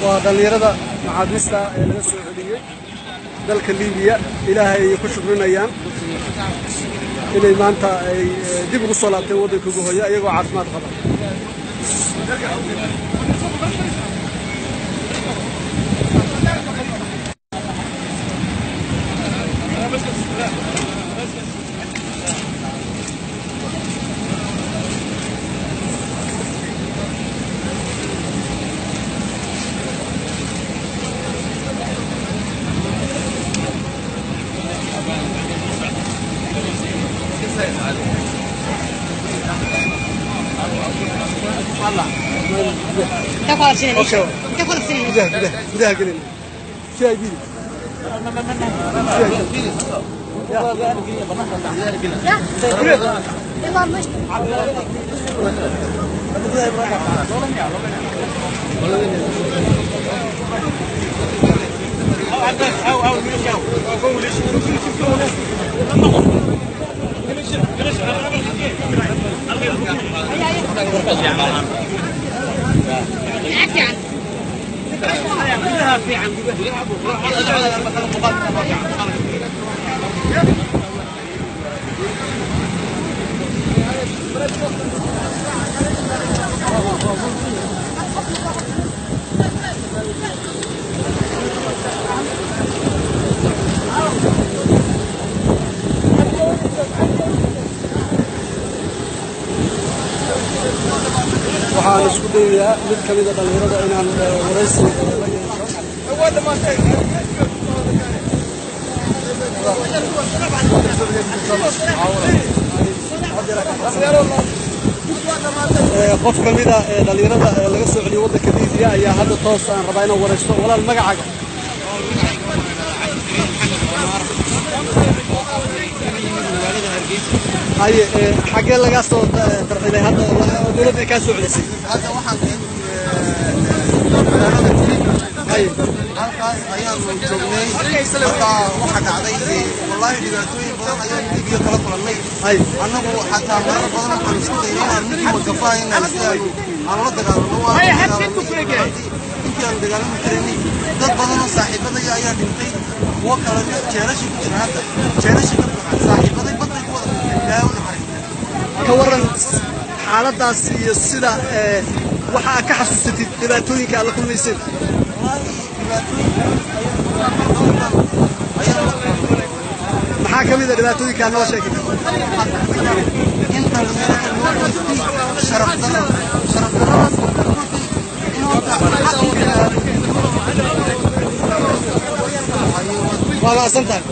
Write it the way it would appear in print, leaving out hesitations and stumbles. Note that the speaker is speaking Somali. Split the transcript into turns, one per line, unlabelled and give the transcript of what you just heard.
Waa dhallinyarada maxaabiista ee laga soo celiyey dalka Liibiya. Ilaahay ay ku shukrinayaan inay maanta ay dib ugu soo laabteen waddanka ugu hooya iyagoo caafimaad qaba. Gudaha gelin si ay bidi. Waxaan isku dayayaa mid ka mid a dhallinyarada inaan waraysi la yeesho. Qof ka mid a dhallinyarada ee laga soo celiyey waddanka Liibiya ayaa hadda toos aan rabaa inaan waraysto. Walaal, magacaaga? Haye, xaggee lagaa soo tarxilay hadda oo dowladda ay kaa soo celisay?
Hadda waxaan ka imid magaalada Jilib.
Haye.
Halkaas ayaanu joognay. Marka waxaa dhacday, wallaahi, dhibaatooyin badan ayaan Liibiya kala kulannay.
Haye.
Annagu xataa marar badan waxaan isku daynay inaan ninkii magafaa inaan istaagno aan la dagaalano. Waan la dagaalamay intii aan dagaalami karaynay. Dad badan oo saaxiibadaya ayaa dhintay, kuwo kalena jeelasha ku jira, hadda jeelasha ka buuxaan. Saaxiibaday baday ku wada dhintay, Ilaahay u naxariista.
Ka waran xaaladaas iyo sida waxa aad ka xasuusatid dhibaatooyinka aad la kulmayseen?
Wallaahi, dhibaatooyin ayaan la kulmay.
Maxaa ka mid a dhibaatooyinka aad noo sheegay?
In dhalinyarada loo geystay sharaf darro, sharaf darradaas oo ka dhigtay in horta xaqii
Waa mahadsan tahay.